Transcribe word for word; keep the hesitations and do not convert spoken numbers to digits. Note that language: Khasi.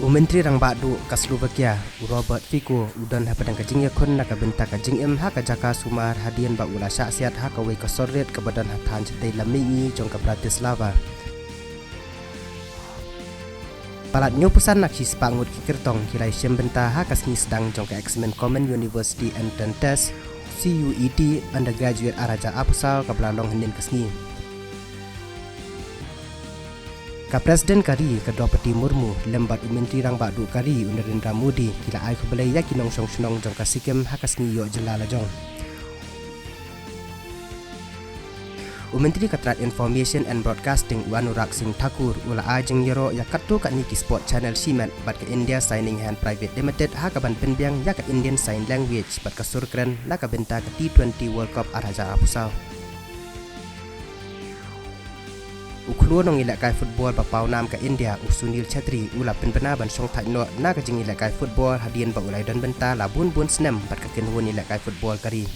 U Myntri Rangbah Duh ka Slovakia, u Robert Fico, u don hapdeng ka jingïakhun na ka bynta ka jingim ha ka jaka sumar hadien ba u la shah siat ha kawei ka sor rit kaba don ha thaiñ shatei lam mihngi jong ka Bratislava. Palat hynñiewphew san na ka shispah ngut ki kyrtong ki la ïashim bynta ha ka sngi sdang jong ka Examen Common University Entrance Test, C U E T, Undergraduate ar hajar arphew saw kaba la long hynnin ka sngi. Ka President ka ri, ka Droupadi Murmu, lem bad u Myntri Rangbah Duh ka ri, u Narendra Modi, ki la ai khublei ïa ki nongshong shnong jong ka Sikkim ha ka sngi ïoh jylla lajong. U Myntri ka tnat Information and Broadcasting, u Anurag Singh Thakur, u la ai jingïaroh ïa katto katne ki sport channel shimet bad ka India Signing Hand Private Limited ha kaban pynbiang ïa ka Indian Sign Language bad ka sur kren na ka bynta ka T twenty World Cup ar hajar arphew saw. U khlur nongïalehkai football ba pawnam ka India, u Sunil Chhetri, u la pynbna ban shongthait noh na ka jingïalehkai football hadien ba u la ïadon bynta la bun bun snem bad ka kynhun ïalehkai football ka ri.